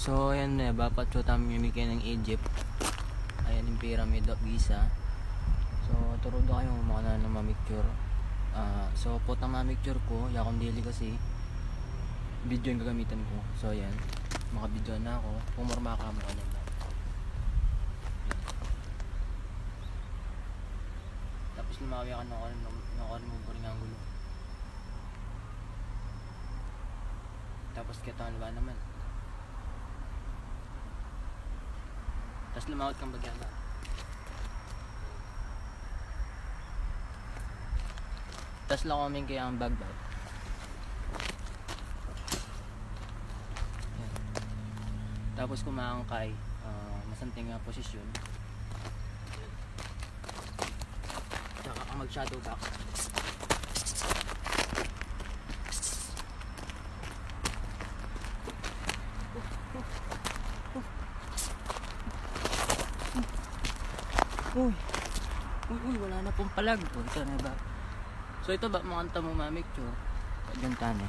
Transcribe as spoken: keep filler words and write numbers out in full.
So, ayan na, ba, patsu tamu ing Egypt. Ayan ing Pyramid of Giza. So, turu da kayu kung makananu ing mamicture. Ah, so, potang mamicture ku, ya kung dili kasi, video ing gagamitan ku. So, ayan. Makabidyo na aku. Pumurma ka mu kanyan, ba. Tapos lumawi ka, no, no, no, no, no, no, angulo. Tapos keta, ba naman. Tas lumawat kang bagya, ba. Tas laku mu ing kayang bag, ba. Yan. Tapos kumakang kay, ah, masanting a posisyon. Tsaka ka mag-shadow box. Uy. Uy, uy, wala na pung palag. O, ito na, ba. So, ita, ba, makanta mu mamicture. Paganta na.